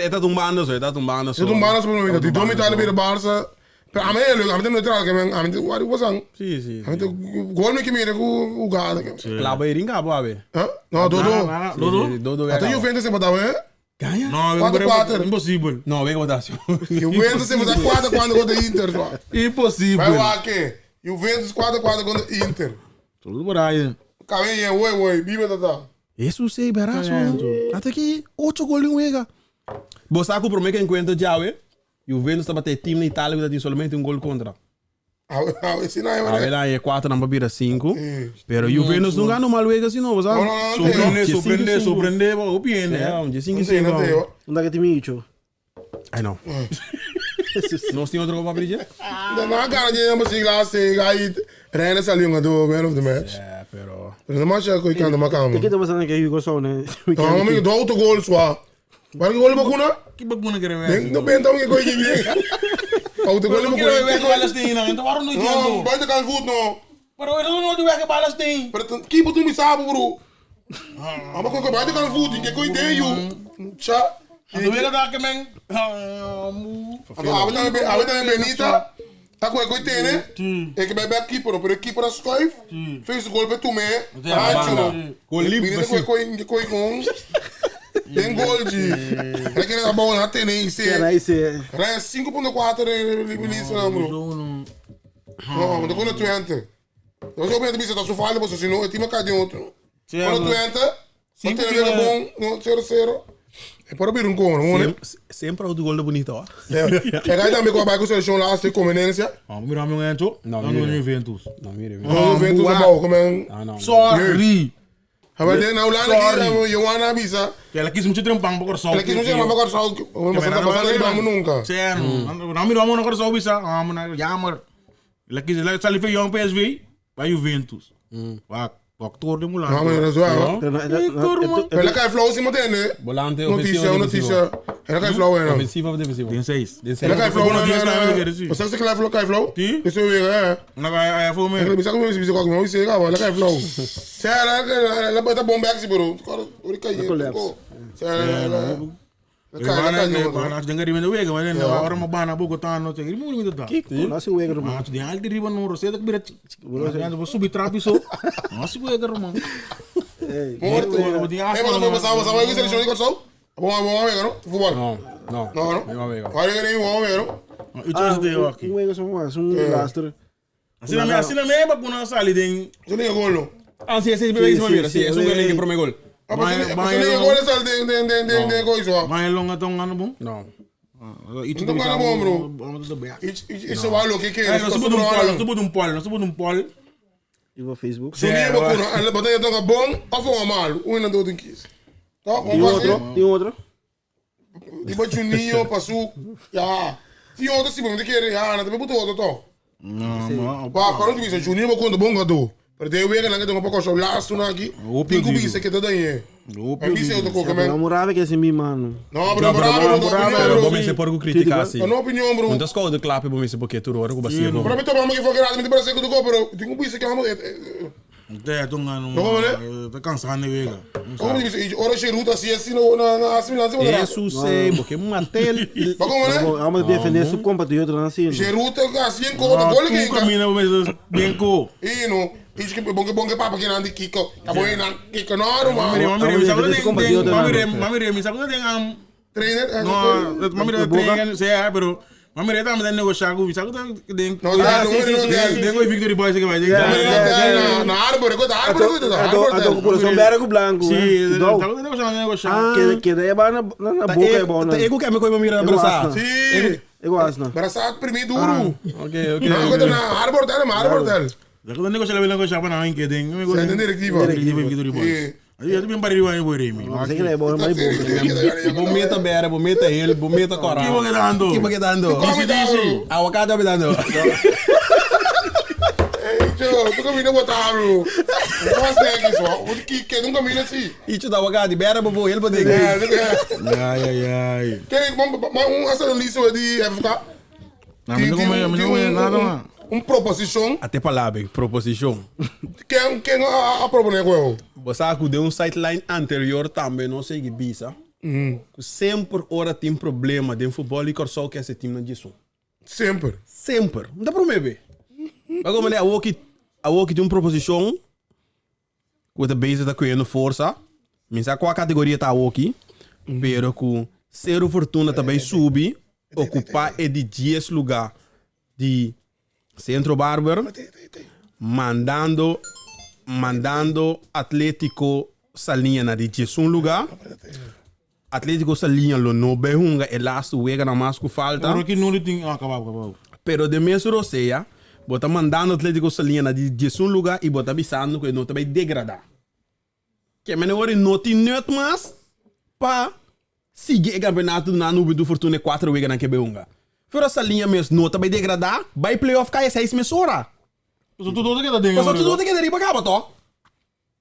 E ta tumbando so, e ta tumbando so. E tumbando so prome mitad. Di dos mitad bira Barça. Pero ame e leuk, ame ta neutral ke men, ame ta wari wasan. Si, si. Ame ta gol mi ke mira ku Uganda. Klaba e ringa abo awe. Ha? No, dodo. Dodo. Dodo. Ata Juventus se botaba, eh? Ganha? No, 4-4. Impossibel. No, wega votação. Juventus se botaba 4-4 contra Inter, só. Impossibel. Vai lá que Juventus 4-4 contra Inter. Tudo por aí. Cabe oi oi, biba tata. Jesus sei beraço. Até que 8 gols em wega. Bo sabe que o primeiro encontro já, we? Juventus ta bate team na Itália que tem somente um gol contra. Awe si na Awe lá é 4 não para 5. Pero Juventus não ganha mal wega assim não, sabe? No, no, no, Surpreende, surpreende, surpreende, o bien, É, um de 5 Não tem, não tem. 5. Onde que te micho? Ai não. Nós tem outro gol para pedir? Na cara de ambas se lá se aí Reina saliu um do man of the match. É, pero. Pero no mas ya ko ikanda makama. Te kita pasando que Hugo Sou, né? No, amigo, do autogol swa. Para que gol bakuna? Que bakuna que Den revés. no benta un ko iki. Autogol Pero quiero bakuna. ver balas tem, não. Então waarom nooit No, jando? buitenkant voet no. Pero eu não doe weg balas tem. Pero keeper tu mi sabe bro. Ah, maar ko buitenkant voet, ik ko idee you. Tja. Ando weg daar que men. Ah, mu. Awe dan awe dan Benita. Ta ko ko tene. Ik ben bij keeper, pero keeper a schuif. Face goal pe tu me. Ah, Goal liep, Benita ko ko ko ko. Den goal ji. Hij krijgt de bal na tene Era IC. esse. Rij 5.4 in de release na bro. Não. No, maar dan kon het Twente. Dat was ook met de dat zo vaarlijk was, dus het team kan die auto. Sim, Kon Twente. Cinco Cinco tegen bon, no 0-0. E para bir un kono, hoor. Sempre autogol de bonito, ó. En hij dan met bij de selectie laatste conveniência. Ah, mira meu anjo. Não, Não, mira. no Juventus. Não, mire, mire. No Juventus boa. bouw, come. Ah, não. Sorry. Hij werd nou laat ik Johanna Bisa. Ela quis muito trampar para o Ela quis muito trampar para o mas ela passou de nunca. Certo. Não mira não corso bisa. Ah, mano, jammer. Ela quis ela sali foi jong PSV bij Juventus. Wak, dokter de Mulan. Ja, maar dat is waar. hoor. Victor, Ela cai flow sim meteen, Volante Notícia, ofensivo ou defensivo? notícia. Ela cai flow, hè. Ofensivo ou defensivo? Tem seis. Den seis. Ela cai flow, Bom né? dia, né? Você sabe que ela flow, cai flow? Sim. Isso aí, é. Não vai, é foi Ela mesmo. me sabe como se como se ela cai flow. Se ela ela bota bomba aqui, bro. Ora cai. Collapse. Se ela ela cai, ela cai. Bana, dengar riba wega, mas não, agora uma bana Bogotá, não sei, riba muito tá. Nossa, o Egro, mano. Ah, de alto riba no Roseta que bira. Vou subir trapo isso. Nossa, o Egro, mano. Morto. Morto. Eh, mas mas mas mas que seleção de Corsol? Bom, bom, bom, no? Futebol. Não, não. No, no. Meu amigo. Olha que bom, bom, Eu trouxe de Um aqui. um Egro, um desastre. Assim na minha, assim na minha, para sali den. Você nem gol, no. Ah, sim, sim, sim, sim, sim, sim, é um gol que promete gol. Ah, Mas- mas mas- você nem gol essa de de de de de coisa. Mas longa tão ano bom. Não. Isso Não tá bom, bro. Isso vai lo que que É, nós somos um polo, nós somos um polo, nós somos um polo. E o Facebook. Se nem bom, ela bota eu bom ou um mal, um não do quis. Tá? Tem outro? Tem outro? Di ba Juninho, Pasu, ya. Tem outro sim, não quer, ya, não tem botou outro to. Não, não. Ba, quando tu diz Juninho bom bom gado. Pero de wega lang ito pa ko lasto na aqui. Opio Tem que digo. bisa que tá daí. É bisa eu tô com Não como. morava que esse mi, mano. No, pero bravo, Pero bro. bom se porco criticar assim. Na opinião, bro. Não tá escola de clap bom se porque tu ora com bacia. Pero me toma que foi grave, me parece que tu pero tem que bisa que amo. É, tô ano. Não, né? Tá cansado, né, vega? Como diz, ora se ruta assim assim no na na assim lá assim. Isso sei, porque manter Ba como né? Vamos defender seu compatriota, não assim. Se ruta assim com o gol que Tu caminha, mas bem co. E no, diz que bom que bom que papa que não de Kiko. Tá bom não Kiko não, Mami, mano. mami, sabe defender que seu tem, compatriota, mami, não. mami, mami, sabe que tem am Trainer, No, mami, Boca? tem, sei, pero mami, tá me dando negociar com, sabe que tem. Não, não, não, não, Tem o Victory Boys que vai. não, na árvore, coisa árvore, coisa Ato com árvore. coração bergo branco. Sim, Dou. tá negociando, negociando. Que que daí vai na na boca é bom, né? Ego que me coi mira abraçar. Sim. Eu gosto, não. Braçado primeiro duro. Ok, ok. Não, coisa na árvore, tá na árvore, tá. Daquela negociar, negociar para não que tem. Você tem diretiva. Diretiva Victory Boys. Aí eu também parei o boi Remy. Sei que ele é bom, mas é bom. Bom meta bera, bom meta ele, bom meta cora. Que bom que dando. Que bom que dando. Come dando. Avocado me dando. Ei, tio, tu caminha botar, bro. Não gosto aqui só. O que que não caminha assim. E te dá avocado, bera, bom, ele pode. É, é. Ai ai ai. Quem, mas um essa lista de FK. Não, mas não come, mas não come nada, mano. Um proposição. Até palavra, proposição. Quem quem a a proponer com eu? Você sabe que deu um sideline anterior também, não sei que bisa. Sempre ora tem problema de futebol e corso que esse time não disso. Sempre. Sempre. Não dá para mim, bem. Mas como é, a que tem uma proposição, com a base da criando força, mas a qual categoria tá aqui, pero com Zero Fortuna também sube, ocupar é de 10 lugar de Centro Barber, mandando mandando Atlético Salinha na de 11 lugar. Atlético Salinha lo no behunga el laatste wega na mais que falta. Pero que não tem, ah, acabou, acabou. Pero de mesmo Rosea, bota mandando Atlético Salinha na de 11 lugar e bota avisando que não também degradar. Que men hoor não tem nut mais pa seguir o campeonato na nube do Fortuna 4 wega na que behunga. Pero essa linha mesmo não também degradar, vai playoff cai 6 meses hora. Mas tu todo que tá dentro. Mas tudo que deriva acaba, to.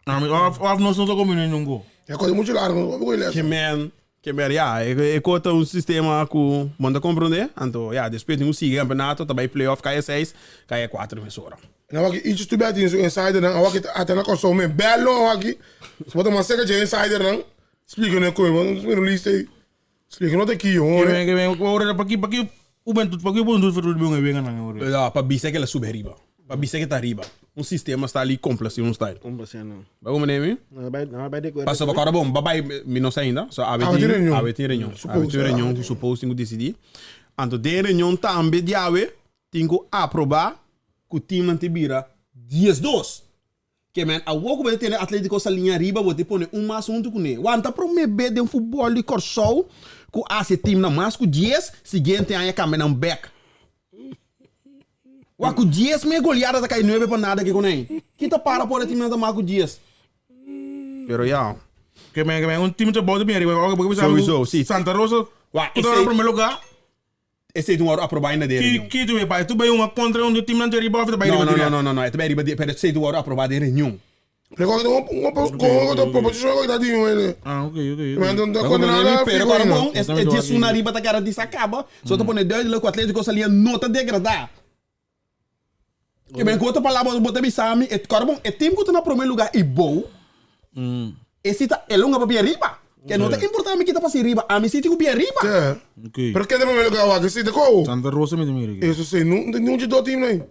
Of, of nos no ta combina nunca. É coisa muito larga, não vou Que men, que men, ja, e cota un sistema ku manda compreender. Anto, ja, después de un sigue campeonato, também playoff cai 6, cai 4 mesora. Nou, aqui, iets te bed in zo'n insider, dan, aqui, até na console, men, bello, aqui. Se bota uma seca de insider, dan, explica, né, como, não se release, explica, não tem aqui, Que hoor. men, que men, ora pa ki pa ki Juventud, pa ki Juventud voor de jongen weer gaan hoor. Ja, pa bisa que la sube arriba. Pa bisa que tá arriba. Un sistema está ali completo, un style. Como assim, não? Vai como nome? Não vai, não vai decorar. Passou agora bom, babai, mi não sei ainda. So Ah, a tem tem reunião. a tem reunião. A Suppose, tem reunião, suppose tenho que decidir. Anto de reunião também diawe, tenho que aprovar que o time não te vira 10-2. Que men, a woku vai ter Atlético sa linha arriba, vou te pôr um mais um com ne. Wanta pro me be de um futebol de Corsol, que AC time na mais com 10, seguinte ano cambia não back. Wa com 10 me goleada tá cai 9 para nada que com nem. Quem tá para por time na mais com 10. Pero ja. Que men, un team te bouwt meer. Sowieso, zie. Santa Rosa. Wa, Tot aan primeiro lugar. Esse é um aprovar ainda de Que reunião. que tu pai, tu bem uma contra um time na riba of bij Não, não, não, não, não, não. É também riba de, pero esse é um aprovar de reunião. Recordo uma proposição que tá de um, né? Ah, oké, oké. Maar dan Pero dan nada, pero agora bom, Eu esse também é tô de aqui. uma riba tá cara disso acaba. Só tô pondo duidelijk que o Atlético salia nota degradar. Que bem com outra palavra, bota bisami, é agora bom, é time que tá na primeiro lugar e bom. Esse tá é longa para riba. Que não tá importante que tá para riba, a mim se tem que riba. É. Oké. Pero quem tem lugar aqui, se de qual? Santa Rosa met meer. Isso sei, não não de do time, né?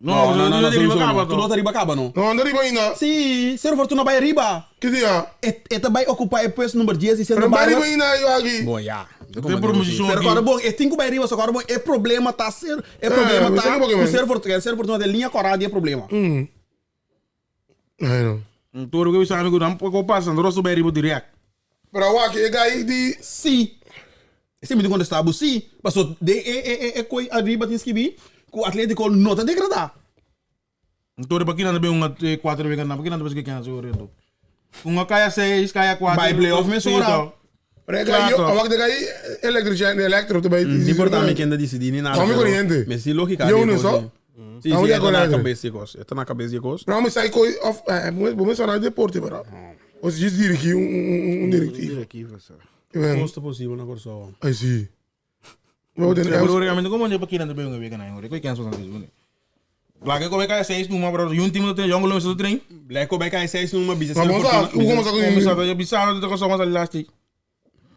No, no, no, sowieso no, não. Tu não tá riba acaba não. Não anda riba ainda. Sim, Cerro Fortuna vai riba. Que dia? É também ocupar o posto número 10 e Pero sendo não vai riba barra. ainda, eu aqui. Bom, já. Tem promoção Pero aqui. agora, bom, é cinco vai riba, só agora, bom, é problema, tá ser, é problema, mas tá. sabe por quê, O mano? Cerro Fortuna, Cerro Fortuna tem linha corada e é problema. Ai, não. Toro que sabe que não pode passar Santa Rosa bij riba direct. Pero aqui, é aí de Sim. Esse me quando estava, sim. Passou, de, é, é, é, é, coi, arriba tem que vir, que o Atlético não tá degradar. Toro para não bem uma quatro weken, para não bem que quem se Uma caia 6, caia 4. Bij play-off met Sora. Pero é aí, eu aqui aí eletricista, eletro também. Não importa me quem ainda decidir, nem nada. Come pero- corriente. Mas sim, lógica. Eu de não coisa. sou. Sim, Não, sim, eu é na não. cabeça de coisa. É na cabeça de coisa. Pero mas aí coi, of, é, vou mencionar deporte, pero. Ou se diz dirigir um directivo. Aqui, você. Custa possível na Corsol. Aí sim. Vou ter Pero realmente como onde para não bem uma weken não, que quem só Lá que como caia 6 numa, pero um time não tem jongo não se trein. Leco vai cair 6 numa bisa. Mas vamos lá, como Como sabe, eu bizarro, eu só mais last.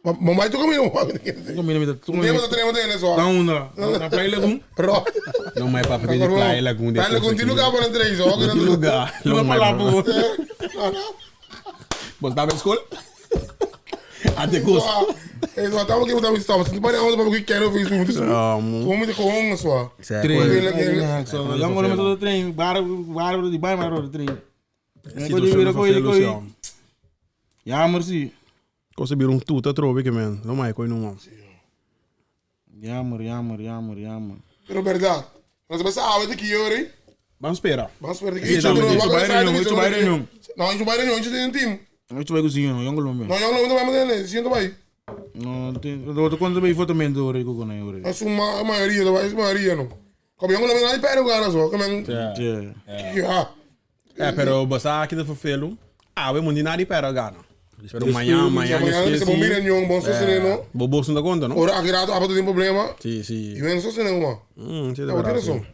Mas vai tu caminho. Como me tu Não tem treino tem só. Dá um na na play lagoon. Ro. Não, mas papo de playa lagoon. Tá no continua cá para três, ó. Que lugar. Não Não, para lá, mas. pô. Você estava na escola? Até gosto. Eles só aqui botar stop. Você não pode onde para que quero fiz muito isso. Como de com só. Trein. Jongo não se trein, bar bar de bar bar trein. Ja, merci. Conseguir um tuta trobe que man. Não mais coi não. Jammer, jammer, jammer, jammer. Pero verdade. Nós vamos a de que yori. Vamos esperar. Vamos ver que Sim, isso também. não Isso vai reunião, isso vai reunião. Não, isso vai reunião, isso tem um time. Eu vai cozinhar, não, jongo não. Não, eu não vai mandar, sinto vai. Não, tem, eu tô quando bem foto também do Rico com ele. É uma maioria, vai, maioria não. Como eu não me dá pera agora só, como é. É, pero você aqui do Fefelo. Ah, we mundi nadi pera gana. Pero amanhã, amanhã, Amanhã você bom reunião, bom sostener, Bobo não dá conta, não? Ora, aqui rato, abato tem problema. Sim, sim. E vem sostener uma. Sim, É, tem razão.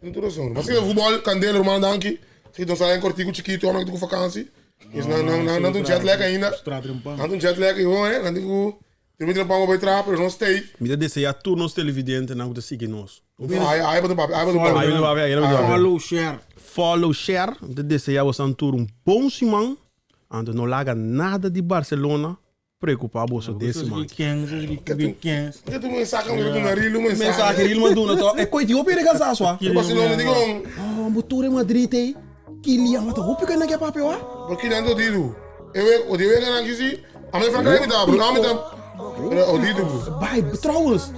Tem razão. Mas que futebol, candela, irmão, danke. Se não sai em cortico chiquito, homem que tu com vakantie. Is não não não não tem jet lag ainda. Não tem jet lag, eu, né? Não tem que tem muito tempo para trás, pero não stay. Me dá desejar turnos televidente não que siga nós. Ai, ai, bota papi, ai, bota papi. Aí não vai, aí não vai. Follow, share. Follow, share. De desejar você um tour um bom simão. Ando não larga nada de Barcelona. Preocupar você desse man. Quem, quem. Eu tu mensagem, eu tu narilo mensagem. Mensagem, ele mandou na to. É coisa de opere casar só. Barcelona digo, Oh, Buture Madrid, eh. Kylian, mas hoop ik que papi, ó. porque não tô digo. Eu o digo que não quis, a minha franca me dá, bro, a minha o digo. Vai, trouwens.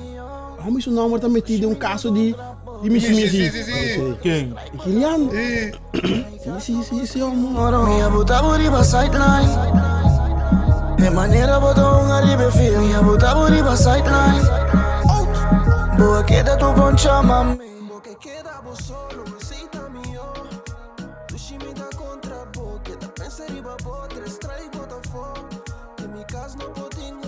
Waarom is zo'n naam wordt dan met die een caso die die missie Sim, sim, missie. sim. Quem? Kylian. E Sim, sim, sim, sim, amor. Mi abuta buriba sideline. De manera botou um aribe fio. Mi abuta buriba sideline. Boa queda tu bom chama Bo que queda bo solo, receita mio. Tu shimita contra bo, que da Pensa riba bo, tres strike bota fo. Den mi cas no por tin.